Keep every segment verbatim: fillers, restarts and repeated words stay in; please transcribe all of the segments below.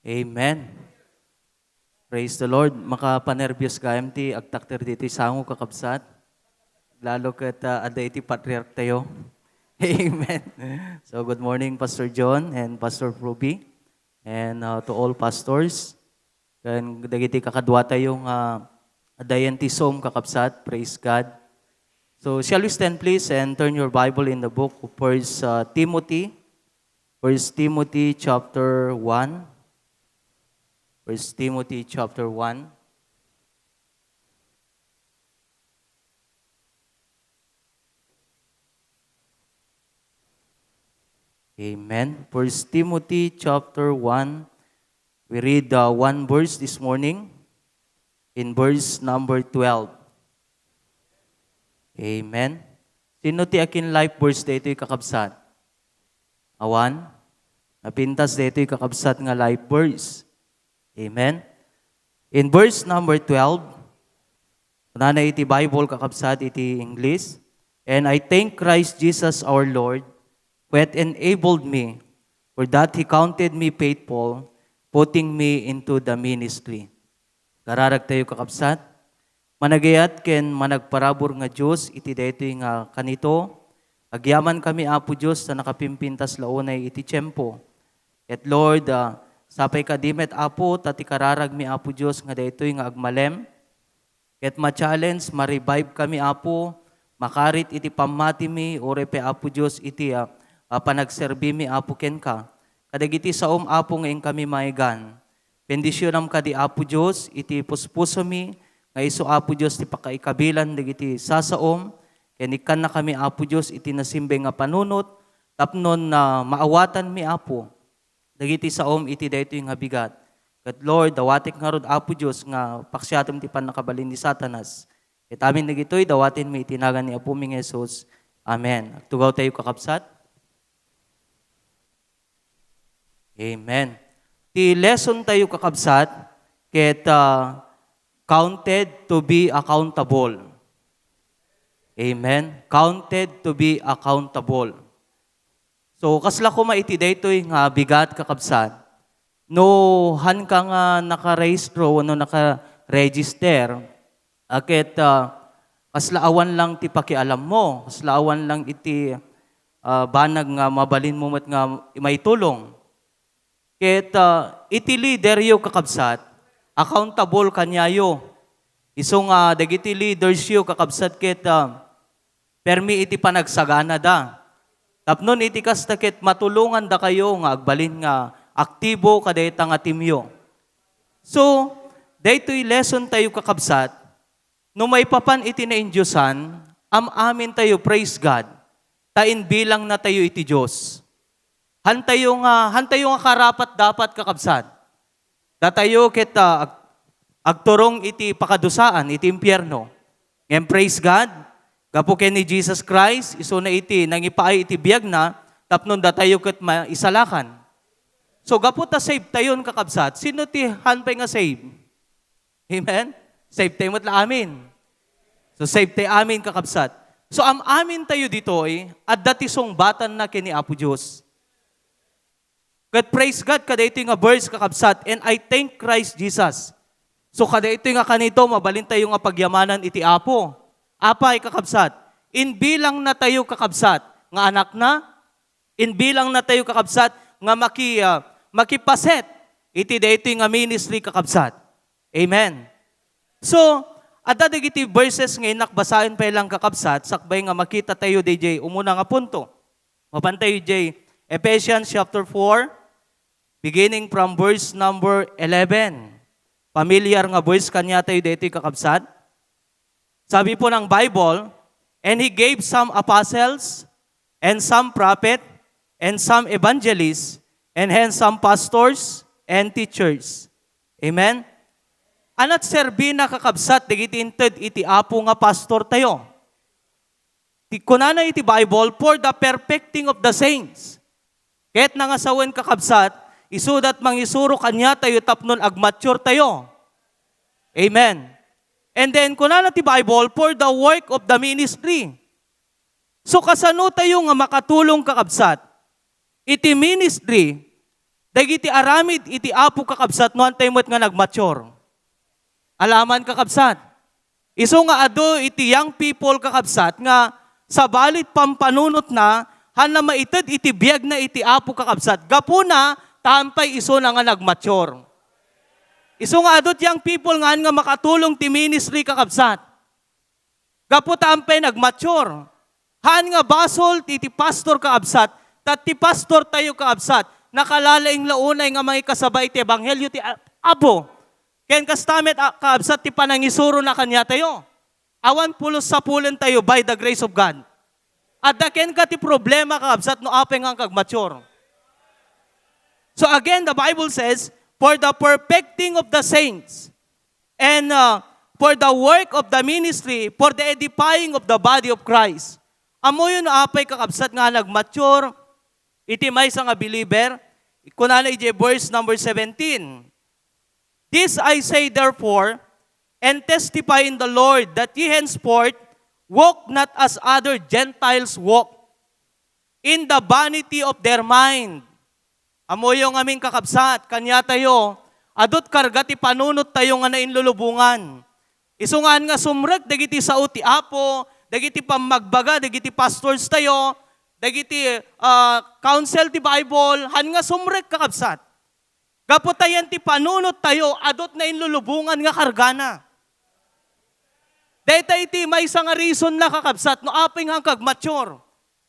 Amen. Praise the Lord. Makapanerbios gayam ti agtakder ditoy sango, kakabsat. Lalo ket, ah, adda iti patriark tayo. Amen. So, good morning, Pastor John and Pastor Ruby, and, uh, to all pastors, ken dagiti kakadua tayo nga adda ti Zoom, kakabsat. Praise God. So, shall we stand, please, and turn your Bible in the book of First, uh, Timothy? First Timothy chapter one. First Timothy chapter one. Amen. First Timothy chapter one. We read, uh, one verse this morning, in verse number twelve. Amen. Sino ti akin life verse daytoy, kakabsat? Awan? Napintas daytoy, kakabsat, nga life verse. Amen. In verse number twelve, kunana iti Bible, kakabsat, iti English, "And I thank Christ Jesus our Lord, who hath enabled me, for that he counted me faithful, putting me into the ministry." Kararag tayo, kakabsat. Managayat ken managparabur nga Dios iti daytoy nga kanito, agyamankami, Apo Dios, ta nakapimpintas la unay iti tiempo. Ket Lord, ah, sapay kadi met, Apo, ta ti kararagmi, Apo Dios, nga daytoy nga agmalem, ket ma-challenge, ma-revive kami, Apo, makarit iti pammatimi, uray pay, Apo Dios, iti, ah, ah, panagserbimi, Apo, kenka. Kadagiti saom, Apo, nga inkami maaygan. Bendisionam kadi, Apo Dios, iti puspusomi, nga isu, Apo Dios, ti pakaikabilan dagiti sasaom, ken ikkannakami, Apo Dios, iti nasimbay nga panunot, tapno na maawatanmi, Apo, dagiti saom iti daytoy nga bigat. Ket Lord, dawatek ngarud, Apo Dios, nga paksiatem ti pannakabalin ni Satanas. Ket amin dagitoy, dawatenmi iti nagan ni Apomi nga Jesus. Amen. Agtugaw tayo, kakabsat. Amen. Ti lesson tayo, kakabsat, ket, ah, counted to be accountable. Amen. Counted to be accountable. So, kasla koma iti daytoy nga bigat, kakabsat. No, han ka nga nakarehistro wenno nakaregister, a ket, ah, kasla awan lang ti pakialammo, kasla awan lang iti, ah, banag nga mabalinmo met nga maitulong. Ket, ah, iti leaderyo, kakabsat, accountable kaniayo. Isu nga dagiti leadersyo, kakabsat, ket, ah, permi iti panagsaganada. Tapno iti kasta ket matulongandakayo nga agbalin nga aktibo kadayta nga teamyo. So, daytoy lesson tayo, kakabsat, no maipapan iti naindiosan, am-amintayo, praise God, ta imbilangnatayo iti Dios. Hantayo nga, hantayo nga karapat-dapat, kakabsat. Datayo ket, ah, ag-, agturong iti pakadusaan, iti impierno. Ngem praise God, gapu ken ni Jesus Christ, isuna iti nangipaay iti biagna, tapno datayo ket maisalakan. So, gapu ta save tayon, kakabsat, sino ti han pay nga save? Amen? Save tayo met la amin. So, save tayo amin, kakabsat. So, am-amintayo ditoy, adda ti sungbatanna ken ni Apo Dios. Ket praise God, kadaytoy nga verse, kakabsat, "And I thank Christ Jesus." So, kadaytoy nga kanito, mabalintayo nga pagyamanan iti Apo. Apay, kakabsat? Imbilangnatayo, kakabsat, nga anakna. Imbilangnatayo, kakabsat, nga maki-, ah, makipaset iti daytoy nga ministry, kakabsat. Amen. So, adda dagiti verses nga innak basaen pay lang, kakabsat, sakbay nga makitatayo daydiay umuna nga punto. Mapantayo idiay Ephesians chapter four, beginning from verse number eleven. Familiar nga verse kaniatayo daytoy, kakabsat. Sabi po ng Bible, "And he gave some apostles, and some prophet, and some evangelists, and hence some pastors and teachers." Amen? Ania ti serbina, kakabsat, dagiti inted iti Apo nga pastor tayo? Ti kunana iti Bible, "For the perfecting of the saints." Ket nangasawen, kakabsat, isudat mangisuro kaniatayo tapnon agmature tayo. Amen. And then, kunana ti Bible, "For the work of the ministry." So, kasano tayo nga makatulong, kakabsat, iti ministry Dagiti aramid iti Apo, kakabsat, no, haantay met nga nagmature. Alaman, kakabsat. Isu nga adu iti young people, kakabsat, nga sabali ti pampanunotna, haanna maited iti biagna iti Apo, kakabsat. Gapuna, ta haan pay isuna nga nagmature. Isu nga adu ti young people nga haan nga makatulong ti ministry, kakabsat. Gapu ta haan pay nagmature. Haan nga basol ti, ti pastor, kakabsat, ta ti pastor tayo, kakabsat, nakalalaing la unay nga mangikasaba iti ebanghelio ti A-, Apo. Ken kasta met, a, kakabsat, ti panangisurona kaniatayo. Awan pulos sapulen tayo by the grace of God. Adda kenka ti problema, kakabsat, no apay nga agmature. So again, the Bible says, "For the perfecting of the saints, and, uh, for the work of the ministry, for the edifying of the body of Christ." Ammoyo no apay, kakabsat, nga nagmature iti maysa nga believer? Kunana iti verse number seventeen, "This I say therefore, and testify in the Lord, that ye henceforth walk not as other Gentiles walk, in the vanity of their mind." Ammoyo ngamin, kakabsat, kaniatayo, adu ti karga ti panunottayo nga nainlulubongan. Isu nga haan nga sumrek dagiti sao ti Apo, dagiti pammagbaga dagiti pastors tayo, dagiti, ah, counsel ti Bible, haan nga sumrek, kakabsat. Gapu ta yan ti panunottayo, adu ti nainlulubongan nga kargana. Dayta iti maysa nga reason na, kakabsat, no apay nga agmature.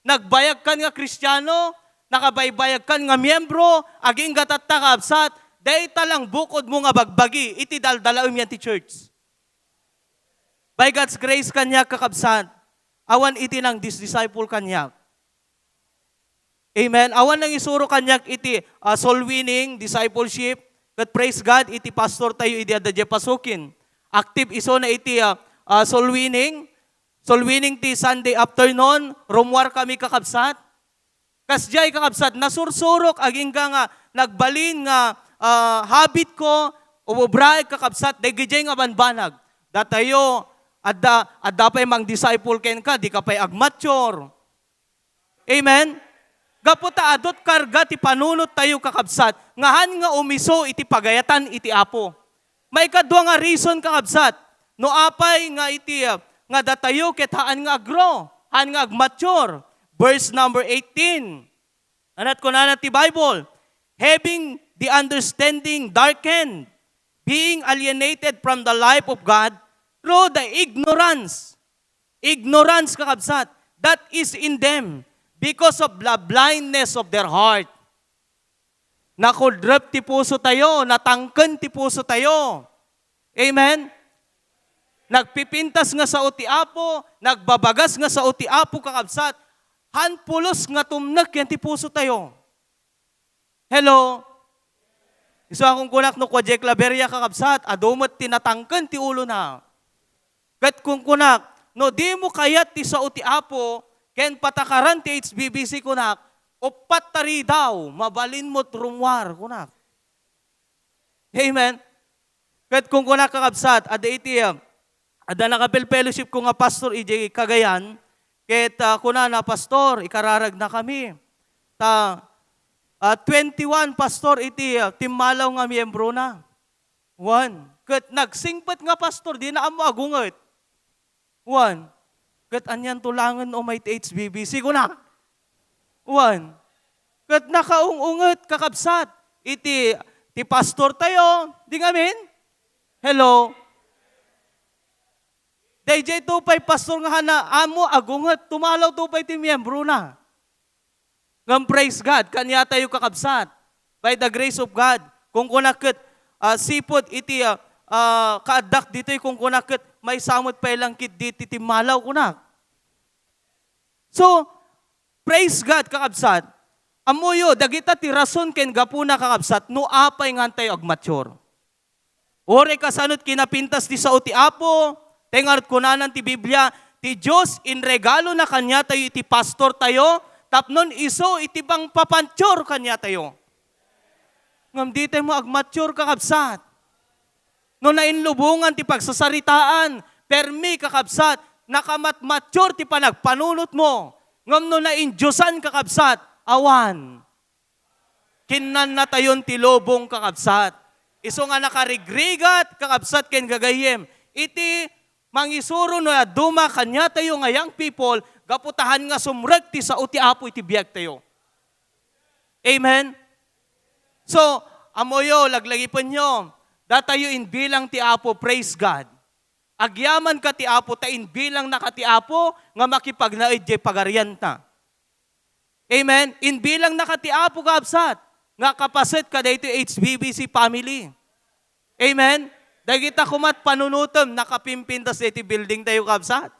Nagbayagkan nga Kristiano, nakabaybayagkan nga miyembro, agingga tatta, kakabsat, dayta lang bukodmo nga bagbagi iti daldalaem yan ti church. By God's grace kaniak, kakabsat, awan iti nangdisdisciple kaniak. Amen. Awan nangisuro kaniak iti, ah, soul winning, discipleship, ket praise God, iti pastor tayo idi adda diay Pasukin. Active isuna iti, ah, ah, soul winning. Soul winning ti Sunday afternoon, rummuar kami, kakabsat. Kasdiay, kakabsat, nasursurok agingga nga nagbalin nga, ah, habit ko, ububraek, kakabsat, dagijay nga banbanag. Datayo, adda, adda pay mang disciple kenka, di ka pay agmature. Amen? Gapu ta adu ti karga ti panunottayo, kakabsat, nga haan nga umisu iti pagayatan iti Apo. Maikadua nga reason, kakabsat, no apay nga iti, ah, nga datayo ket haan nga agro, haan nga agmature. Verse number eighteen. Ania ti kunana ti Bible? "Having the understanding darkened, being alienated from the life of God through the ignorance." Ignorance, kakabsat, "that is in them because of the blindness of their heart." Nakudrep ti puso tayo, natangken ti puso tayo. Amen? Nagpipintas nga sao ti Apo, nagbabagas nga sao ti Apo, kakabsat. Haan pulos nga tumnek yan ti puso tayo. Hello? Isu a kunkunak no kua diay klaberia, kakabsat, adu met ti natangken ti ulona. Ket kunkunak, no dimo kayat ti sao ti Apo ken patakaran ti H B B C, kunak, uppat ta ridaw, mabalinmo ti rummuar, kunak. Amen. Ket kunkunak, kakabsat, adda iti, ah, adda nakapelfellowship ko nga pastor idiay Cagayan, ket, ah, kunana, "Pastor, ikararagna kami." Ta, ah, twenty-one, pastor, iti, ah, timmalaw nga miyembrona. Wen, ket nagsingpet nga pastor, dina ammo agunget. Wen, ket anianto langen umay ti H B B C, kuna. Wen, ket nakaung-unget, kakabsat, iti, ti pastor tayo, di ngamin? Hello? Daydiay to pay pastor nga haan ammo agunget, tumalaw to pay ti miyembrona. Ngem praise God, kaniatayo, kakabsat. By the grace of God. Kunkunak ket, ah, sipud iti, ah, ah, kaaddak ditoy, kunkunak ket maysa met pay lang ketdi ti timmalaw, kunak. So, praise God, kakabsat. Ammoyo, dagita ti rason ken gapuna, kakabsat, no apay nga haantayo agmature. Uray kasano ti kinapintas ti sao ti Apo, ta ngarud kunanan ti Biblia, ti Dios inregalona kaniatayo iti pastor tayo, tapno isu iti mangpamature kaniatayo. Ngem ditayo met agmature, kakabsat. No nainlubongan ti pagsasaritaan, permi, kakabsat, nakamatmature ti panagpanunotmo. Ngem no naindiosan, kakabsat, awan. Kinnannatayon ti lubong, kakabsat. Isu nga nakarigrigat, kakabsat ken gagayyem, iti mangisuro no dadduma kaniatayo nga young people, gapu ta haan nga sumrek ti sao ti Apo iti biagtayo. Amen? So, ammoyo, laglagipenyo, datayo inbilang ti Apo, praise God. Agyamanka ti Apo, ta inbilangna ka ti Apo nga makipagnaed jay pagarianta. Amen? Inbilangna ka ti Apo, kabsat, nga kapaset kadaytoy H B B C family. Amen? Dagita kumat panunotem, nakapimpintas daytoy building tayo, kabsat.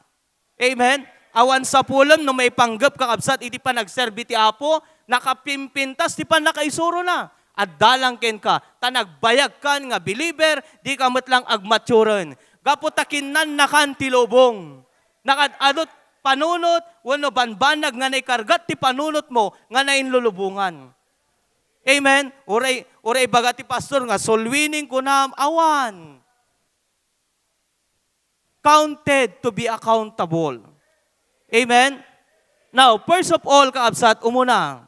Amen? Awan sapulem no maipanggep, kakabsat, iti panagserbi ti Apo, nakapimpintas ti pannakaisurona. Adda lang kenka, ta nagbayagkan nga believer, di ka met lang agmaturen. Gapu ta kinnannakan ti lubong. Nakad-adot panunot, wenno banbanag nga naikargat ti panunotmo nga nainlulubongan. Amen? Uray, uray ibaga ti pastor nga soul winning kunam, awan. Counted to be accountable. Amen? Now, first of all, kakabsat, umuna.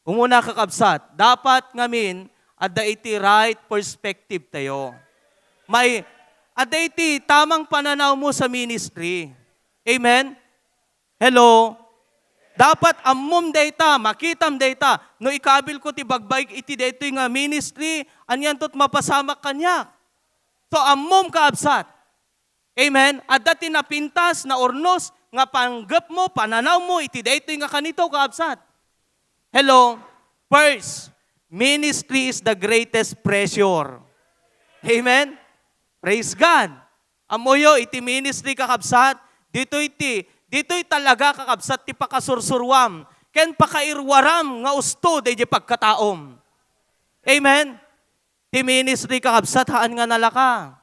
Umuna, kakabsat, dapat ngamin adda iti right perspective tayo. May, adda iti tamang pananawmo sa ministry. Amen? Hello? Dapat ammom dayta, makitam dayta. No ikabilko ti bagbagik iti daytoy nga ministry, anianto ti mapasamak kaniak? So, ammom, kaabsat. Amen? Adda ti napintas, naurnos, nga panggepmo, pananawmo iti daytoy nga kanito, kaabsat. Hello? First, ministry is the greatest pressure. Amen? Praise God. Ammoyo, iti ministry, kakabsat, ditoy ti, ditoy talaga, kakabsat, ti pakasursuruam ken pakairwaram nga usto daydi pagkataom. Amen? Ti ministry, kakabsat, haan nga nalaka.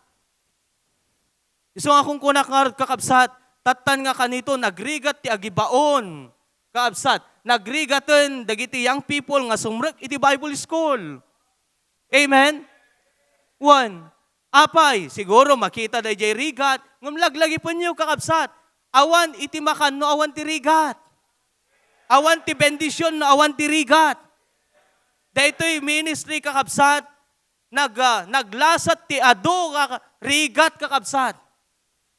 Isu nga kunkunak ngarud, kakabsat, tattan nga kanito, nagrigat ti agibaon, kakabsat, nagrigaten dagiti young people nga sumrek iti Bible school. Amen? Wen, apay, siguro makita daydiay rigat, ngem laglagipenyo, kakabsat, awan iti makan no awan ti rigat. Awan ti bendision no awan ti rigat. Daytoy ministry, kakabsat, nag-, ah, naglasat ti adu nga rigat, kakabsat.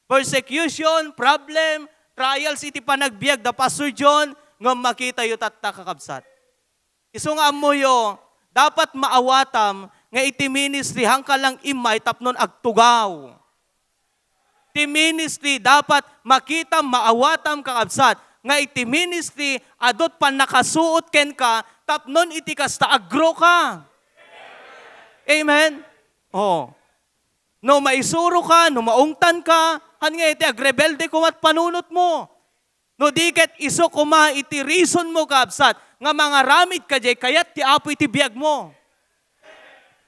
Persecution, problem, trials iti panagbiag da Pastor John, ngem makitayo tatta, kakabsat. Isu nga ammoyo, dapat maawatam nga iti ministry, haanka lang immay tapnon agtugaw. Ti ministry, dapat makitam, maawatam, kakabsat, nga iti ministry, adut pannakasuot kenka tapnon iti kasta, aggrow ka. Amen? Oh. No maisuroka, no maungtanka, haan nga iti agrebelde koma ti panunotmo. No di ket isu koma iti reasonmo, kabsat, nga mangaramid ka diay kayat ti Apo iti biagmo.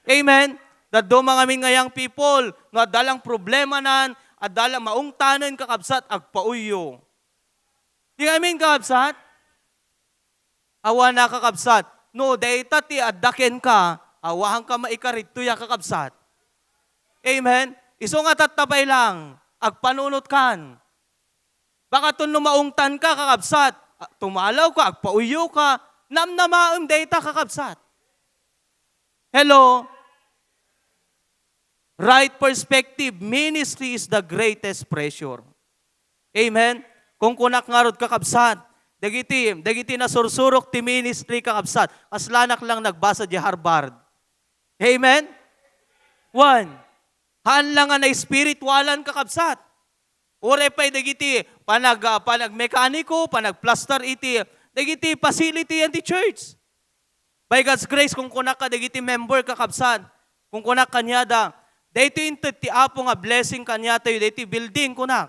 Amen? Dadduma ngamin nga young people, no adda lang problemanan, adda lang maungtanen, kakabsat, agpauyyo. Di ngamin, kakabsat? Awan a, kakabsat. No dayta ti adda kenka, awahanka maikarittoya, kakabsat. Amen? Isu nga tatta pay lang, agpanunotkan. Baka ton no maungtanka, kakabsat, a, tumalawka, agpauyyoka, namnamaem dayta, kakabsat. Hello? Right perspective, ministry is the greatest pressure. Amen? Kunkunak ngarud, kakabsat, dagiti, dagiti nasursurok ti ministry, kakabsat, kaslanak lang nagbasa di Harvard. Amen? One, haan lang nga na-spiritualan, kakabsat. Uray pay dagiti panag-, ah, panagmekaniko, panagplastar iti dagiti facility ti church. By God's grace, kunkunak kadagiti member, kakabsat, kunkunak kaniada, "Daytoy inted ti Apo nga blessing kaniatayo, daytoy building," kunak.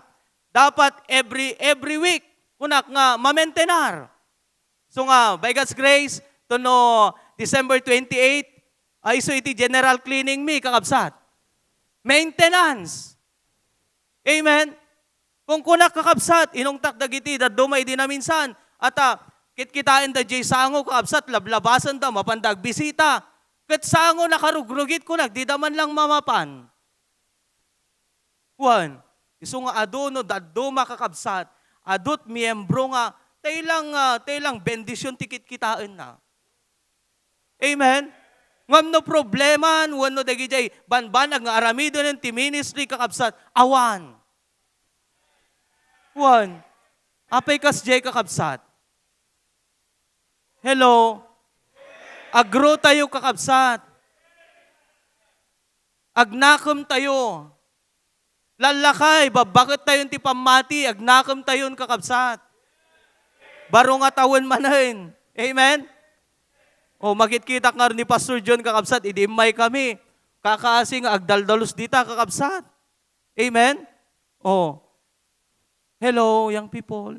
"Dapat every, every week," kunak, "nga mamentenar." So nga, by God's grace, tuno December twenty-eight, ay isu iti general cleaning mi, kakabsat. Maintenance. Amen? Kunkunak, kakabsat, inungtak dagiti dadduma idi naminsan. Ata, kitkitaen da jay sango, kakabsat, lablabasenda, mapanda agbisita. Ket sango, nakarugrugit, kunak, dida man lang mamapan. Wen, isu nga adu no dadduma, kakabsat, adut miyembro nga, tay lang, ah, tay lang bendision ti kitkitaenna. Amen? Ngem no probleman, wenno dagidiay banbanag nga aramiden ti ministry, kakabsat, awan. Wan. Apay kasdiay, kakabsat? Hello? Agro tayo, kakabsat. Agnakem tayo. Lallakay, babbaket tayon ti pammati, agnakem tayon, kakabsat. Baro nga tawen manen. Amen? O, makitkitak ngarud ni Pastor John, kakabsat, idi immay kami. Kakaasi nga agdaldalus dita, kakabsat. Amen? O. Hello, young people.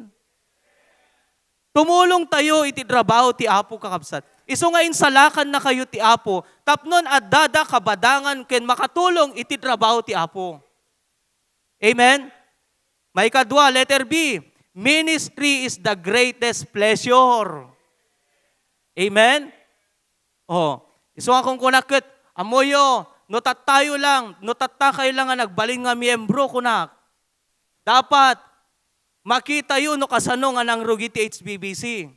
Tumulong tayo iti trabaho ti Apo, kakabsat. Isu nga insalakan na kayo ti Apo, tapnon addada kabadangan ken makatulong iti trabaho ti Apo. Amen? Maikadua, letter B, ministry is the greatest pleasure. Amen? Oh, isu nga kunkunak ket, ammoyo, no tattayo lang, no tattakayo lang nga nagbalin nga miyembro, kunak. Dapat makitayo no kasano nga nangrugi ti H B B C.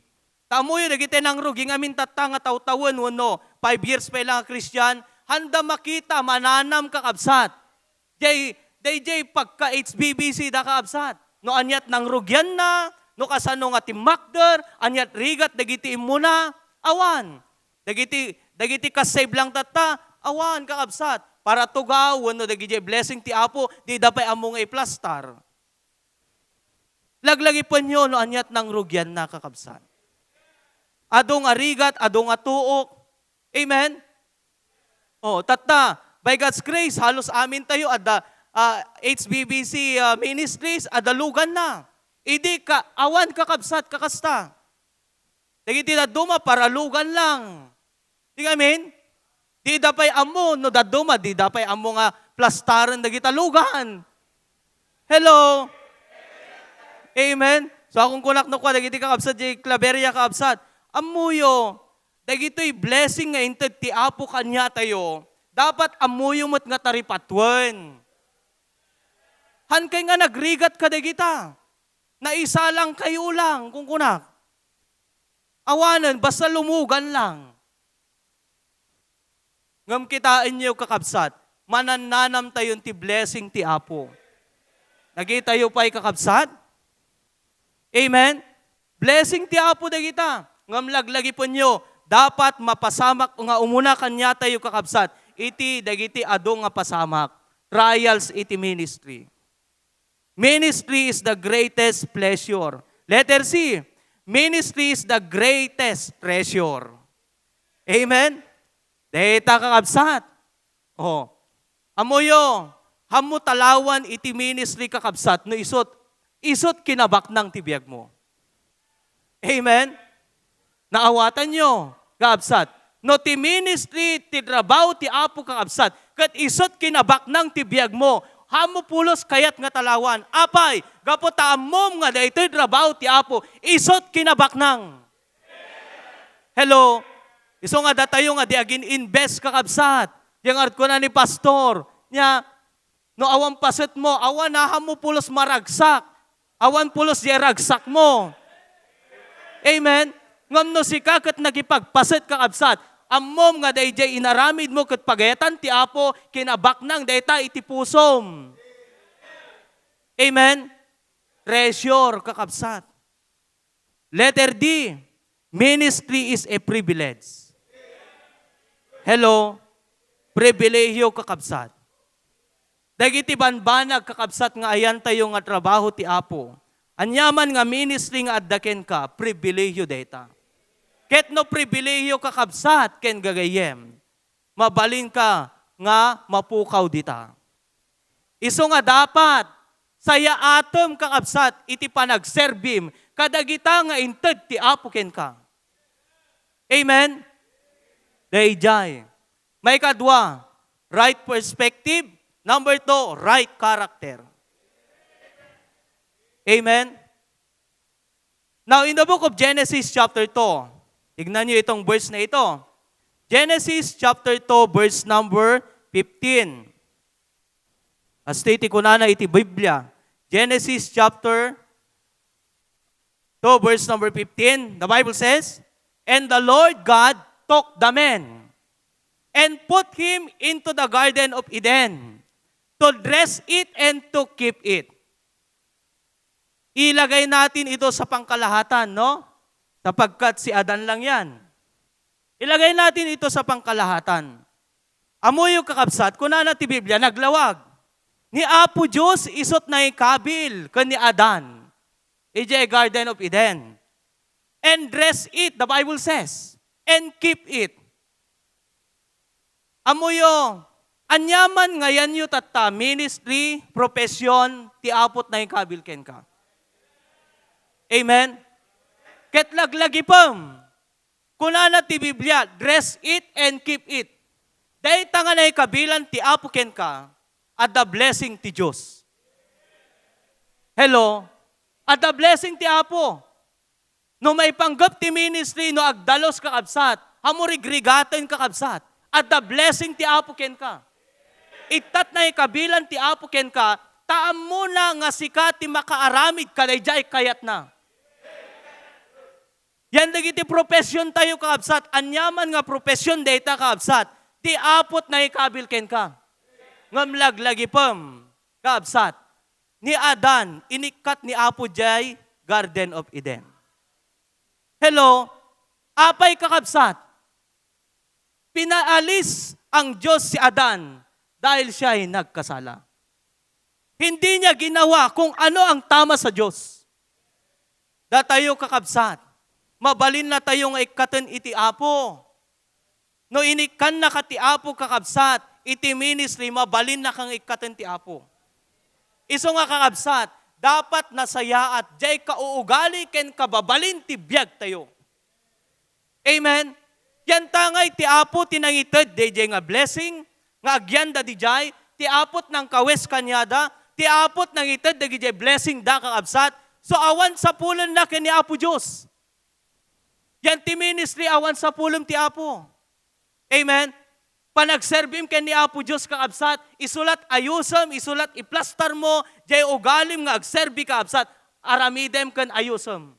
Ta ammoyo, dagiti nangrugi nga amin tatta nga tawtawen wenno five years pay lang a Christian, haanda makita, mananam, kakabsat. Jay, dayjay pagka-H B B C da, kakabsat. No aniat nangrugianna, no kasano nga timmakder, aniat rigat dagiti immuna, awan. Dagiti, dagiti kas-save lang tatta, awan, kakabsat. Para tugaw, wenno dagiti blessing ti Apo, di da pay ammo nga iplastar. Laglagipenyo no aniat nangrugianna, kakabsat. Adu nga rigat, adu nga tuok. Amen? Oh, tatta, by God's grace, halos amin tayo, adda, ah, H B B C, ah, ministries, adda lugan na. Idi ka, awan, kakabsat, kakasta. Dagiti dadduma, paralugan lang. Di amin? Di da pay ammo, no dadduma, di da pay ammo nga plastaren dagita lugan. Hello? Amen? So, akong kunak no kwa, dagiti kakabsat, di Claveria kakabsat. Ammoyo, dagitoy blessing nga inted ti Apo kaniatayo, dapat ammoyo met nga taripatuen. Hankay nga nagrigat kadagita. Naisalang kayo lang, kunkunak. Awanen, basta lumugan lang. Ngem kitaenyo, kakabsat, manannanam tayon ti blessing ti Apo. Nagitayo pay, kakabsat? Amen? Blessing ti Apo dagita. Ngem laglagipenyo, dapat mapasamak nga umuna kaniatayo, kakabsat, iti dagiti adu nga pasamak, trials iti ministry. Ministry is the greatest pleasure. Letter C, ministry is the greatest treasure. Amen? Dayta, kakabsat. Oh. Ammoyo, hammo talawan iti ministry, kakabsat, no isut, isut kinabaknang ti biagmo. Amen? Naawatanyo, kakabsat. No ti ministry, ti trabaho ti Apo, kakabsat, ket isut kinabaknang ti biagmo, hammo pulos kayat nga talawan. Apay, gapu ta ammom nga daytoy trabaho ti Apo, isut kinabaknang. Hello? Isu nga datayo nga di agin-invest, kakabsat. Diay nga kunana ni pastor. Nia, no awan pasetmo, awan, nahammo pulos maragsak. Awan pulos diay ragsakmo. Amen? Ngem no sika ket nakipagpaset, kakabsat, ammom nga daydiay inaramidmo ket pagayatan ti Apo, kinabaknang dayta iti pusom. Amen? Treasure, kakabsat. Letter D, ministry is a privilege. Hello? Pribilehiyo, kakabsat. Dagiti banbanag, kakabsat, nga ayantayo nga trabaho ti Apo. Aniaman nga ministry nga adda kenka, pribilehiyo dayta. Ket no pribilehiyo, kakabsat, ken gagayyem, mabalinka nga mapukaw dita. Isu nga dapat, sayaatem, kakabsat, iti panagserbim kadagita nga inted ti Apo kenka. Amen? Daydiay. Maikadua, right perspective. Number two, right character. Amen? Now, in the book of Genesis chapter two, tignan niyo itong verse na ito. Genesis chapter two, verse number fifteen. Kastoy ti kunana iti Biblia. Genesis chapter two, verse number fifteen, the Bible says, "And the Lord God took the man and put him into the Garden of Eden to dress it and to keep it. Ilagay natin ito sa pangkalahatan, no? Sapagkat si Adan lang yan. Ilagay natin ito sa pangkalahatan. Ammoyo, kakabsat, kunana ti Biblia, naglawag. Ni Apo Dios isut' nangikabil ken ni Adan idiay Garden of Eden. And dress it, the Bible says, and keep it. Ammoyo, aniaman nga yanyo tatta, ministry, profession, ti Apo ti nangikabil kenka. Amen? Ket laglagipem, kunana ti Biblia, "Dress it and keep it." Dayta nga nangikabilan ti Apo kenka, adda blessing ti Dios. Hello? Adda blessing ti Apo. No maipanggep ti ministry, no agdalus, kakabsat, ammom rigrigaten, kakabsat, adda blessing ti Apo kenka. Ittat nangikabilan ti Apo kenka, ta ammona nga sika ti makaaramid kadaydiay kayatna. Yan dagiti profession tayo, kakabsat. Aniaman nga profession dayta, kakabsat, ti Apo ti nangikabil kenka. Ngem laglagipem, kakabsat, ni Adan, inikkat ni Apo diay Garden of Eden. Hello? Apay, kakabsat? Pinaalis ang Diyos si Adan dahil siya ay nagkasala. Hindi niya ginawa kung ano ang tama sa Diyos. Datayo, kakabsat, mabalin na tayo nga ikkaten iti Apo. No inikkannaka ti Apo, kakabsat, iti ministry, mabalin na kang ikkaten ti Apo. Isu nga, kakabsat, dapat nasayaat, diay kauugali ken kababalin ti biag tayo. Amen? Yan ta ngay ti Apo ti nangited daydiay nga blessing, nga agyanda didiay, ti Apo ti nangkawes kaniada, ti Apo ti nangited dagiti blessing da, kakabsat. So, awan sapulenna ken ni Apo Dios. Yan ti ministry, awan sapulem ti Apo. Amen? Panagserbim ken ni Apo Dios, kakabsat, isulat ayusem, isulat iplastar mo, diay ugalim nga agserbi, kakabsat, aramidem ken ayusem.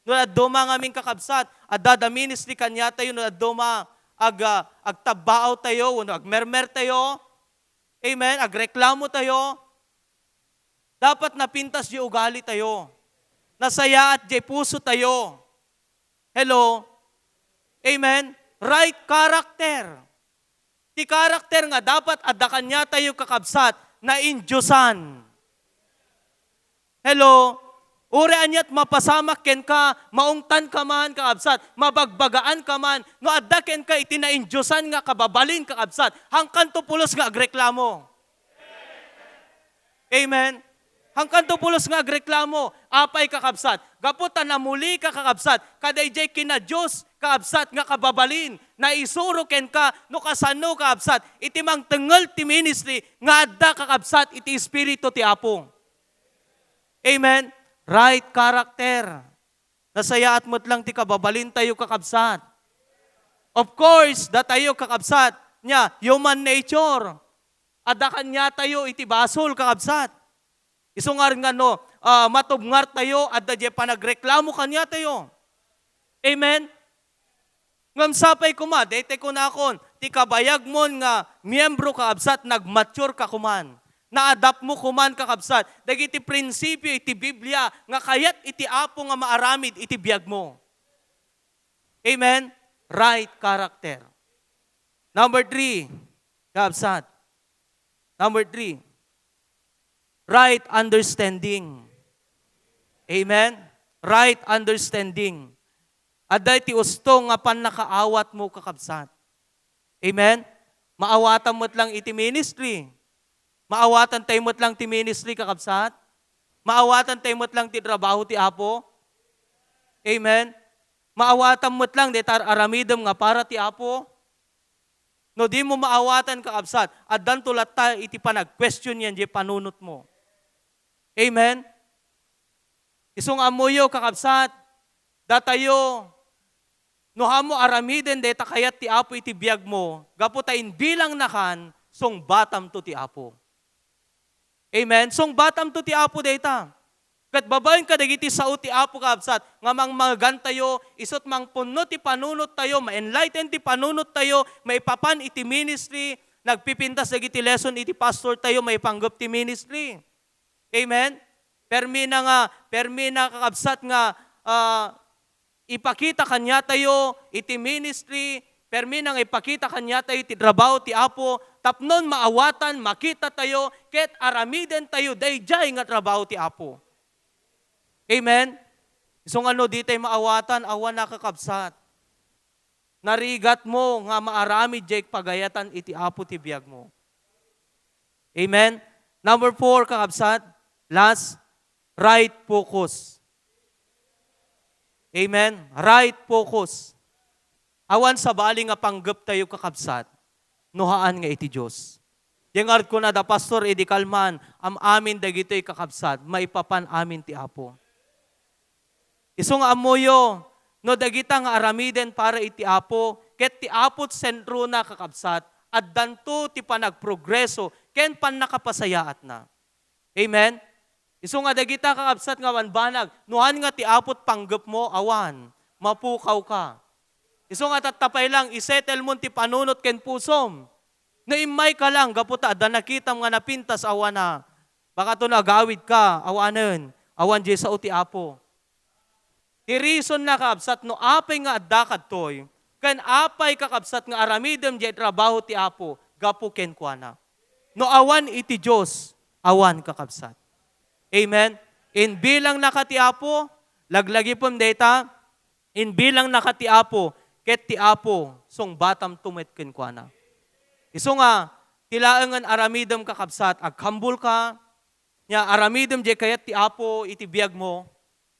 No dadduma ngamin, kakabsat, adda da ministry kaniatayo, no dadduma ag-, ah, agtabbaaw tayo, wenno agmermer tayo, amen, agreklamo tayo, dapat napintas diay ugali tayo. Nasayaat diay puso tayo. Hello? Amen? Right character. Ti karakter nga dapat adda kaniatayo, kakabsat, naindiosan. Hello? Uray aniat mapasamak kenka, maungtanka man, kakabsat, mabagbagaan ka man, no adda kenka iti naindiosan nga kababalin, kakabsat, hangkanto pulos nga agreklamo. Amen? Hangkanto pulos nga agreklamo. Apay, kakabsat? Gapu ta namulika, kakabsat, kadaydiay kina-Dios, kakabsat, nga kababalin, naisuro kenka, no kasano, kakabsat, iti mangtengngel ti ministry nga adda, kakabsat, iti Espiritu ti Apo. Amen? Right character. Nasayaat met lang ti kababalintayo, kakabsat. Of course, datayo, kakabsat, nia, human nature. Adda kaniatayo iti basol, kakabsat. Isu ngarud nga no, ah, matubngartayo, adda diay panagreklamo kaniatayo. Amen? Ngem sapay koma, daytoy kunakon, ti kabayagmon nga miyembro, kakabsat, nagmature ka koman. Naadaptmo koman, kakabsat, dagiti prinsipio iti Biblia nga kayat iti Apo nga maaramid iti biagmo. Amen? Right character. Number three, kakabsat. Number three, right understanding. Amen? Right understanding. Adda iti usto nga pannakaawatmo, kakabsat. Amen? Maawatan met lang iti ministry. Maawatan tayo met lang ti ministry, kakabsat. Maawatan tayo met lang ti trabaho ti Apo. Amen? Maawatan met lang dayta ar-aramidem nga para ti Apo. No dimo maawatan, kakabsat, addanto latta iti panag-question yan diay panunotmo. Amen? Isu nga ammoyo, kakabsat, datayo, no ammo aramiden dayta kayat ti Apo iti biagmo, gapu ta imbilangnakan, sungbatamto ti Apo. Amen? Sungbatamto ti Apo dayta. Ket babaen kadagiti sao ti Apo, kabsat, nga mangmagantayo, isut' mangpunno ti panunottayo, ma-enlighten ti panunottayo, maipapan iti ministry, nagpipintas dagiti lesson iti pastor tayo, maipanggep ti ministry. Amen? Permi na nga, permi na, kakabsat, nga, ah, ipakita kaniatayo iti ministry, permi na nga ipakita kaniatayo iti trabaho ti Apo, tapnon maawatan, makita tayo, ket aramiden tayo daydiay nga trabaho ti Apo. Amen? Isu nga no di tayo maawatan, awan, a kakabsat. Narigat mo nga maaramid jay pagayatan iti Apo ti biag mo. Amen? Number four, kakabsat, last, right focus. Amen? Right focus. Awan sabali nga panggep tayo, kakabsat, no haan nga iti Dios. Diay ngarud kunada, Pastor, idi kalman, am-amin dagitoy, kakabsat, maipapan amin ti Apo. Isu nga ammoyo, no dagita nga aramiden para iti Apo, ket ti Apo ti sentrona, kakabsat, addanto ti panagprogreso ken pannakapasayaatna. Amen? Isu nga dagita, kakabsat, nga banbanag, no haan nga ti Apo ti panggep mo, awan, mapukaw ka. Isu nga tatta pay lang, isettle mo ti panunot ken pusom. No immay ka lang, gapu ta adda nakitam nga napintas, awan a, baka to no agawid ka, awanen, awan jay sao ti Apo. Ti reason na, kakabsat, no apay nga adda kadtoy, ken apay, kakabsat, nga aramidem jay trabaho ti Apo gapu kenkuana. No awan iti Dios, awan, kakabsat. Amen? Imbilangnaka ti Apo, laglagipem dayta, imbilangnaka ti Apo, ket ti Apo, sungbatamto met kenkuana. Isu nga, ti laengen aramidem, kakabsat, agkambol ka, nya aramidem jay kayat ti Apo iti biag mo.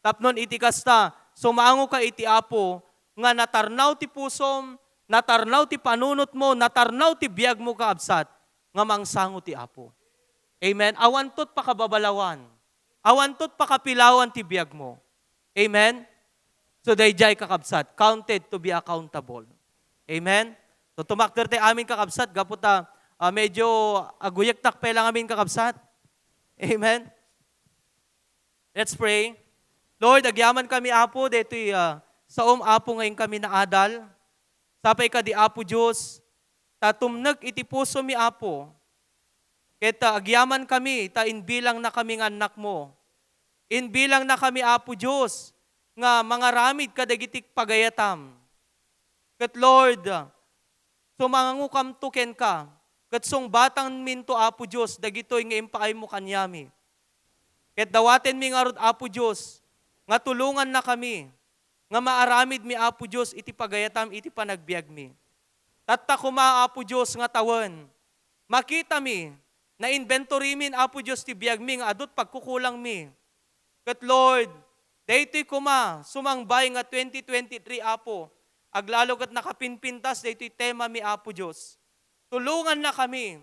Tapnon iti kasta, sumango ka iti Apo nga natarnaw ti pusom, natarnaw ti panunot mo, natarnaw ti biag mo, kakabsat, nga mangsango ti Apo. Amen? Awanto ti pakababalawan. Awanto ti pakapilawan ti biag mo. Amen? So, daydiay, kakabsat, counted to be accountable. Amen? So, tumakder tayo amin, kakabsat, gapu ta, ah, medyo aguyektak pay lang amin, kakabsat. Amen? Let's pray. Lord, agyaman kami, Apo, daytoy, ah, saom, Apo, nga inkami naadal. Sapay kadi, Apo Dios, ta tumnek iti pusomi, Apo. Ket, ah, agyaman kami, ta imbilangna kami nga annak mo. Imbilangna kami, Apo Dios, nga mangaramid kadagiti pagayatam. Ket, Lord, sumangokamto kenka, ket sungbatanminto, Apo Dios, dagitoy nga impaaymo kaniami. Ket dawatenmi ngarud, Apo Dios, nga tulongannakami, nga maaramidmi, Apo Dios, iti pagayatam iti panagbiagmi. Tatta koma, Apo Dios, nga tawen, makitami, na-inventorymin, Apo Dios, ti biagmi nga adu ti pagkukulangmi. Ket, Lord, daytoy koma, sumangbay nga twenty twenty-three, Apo, aglalo ket nakapinpintas daytoy temami, Apo Dios. Tulongannakami.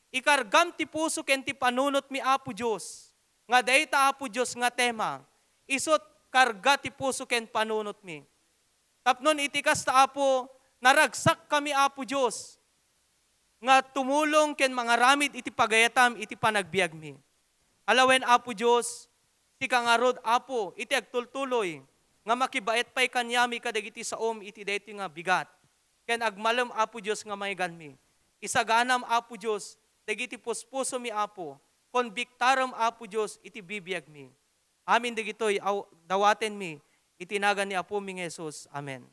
Ikargam ti puso ken ti panunotmi, Apo Dios, nga dayta, Apo Dios, nga tema, isut' karga ti puso ken panunotmi. Tapnon iti kasta, Apo, naragsakkami, Apo Dios, nga tumulong ken mangaramid iti pagayatam iti panagbiagmi. Alawen, Apo Dios, sika ngarud, Apo, iti agtultuloy nga makibaet pay kaniami kadagiti saom iti daytoy nga bigat. Ken agmalem, Apo Dios, nga mayaganmi. Isaganam, Apo Dios, dagiti puspusomi, Apo. Konbiktarem, Apo Dios, iti bibiagmi. Amin dagitoy aw-, dawatenmi iti nagan ni Apomi nga Jesus. Amen.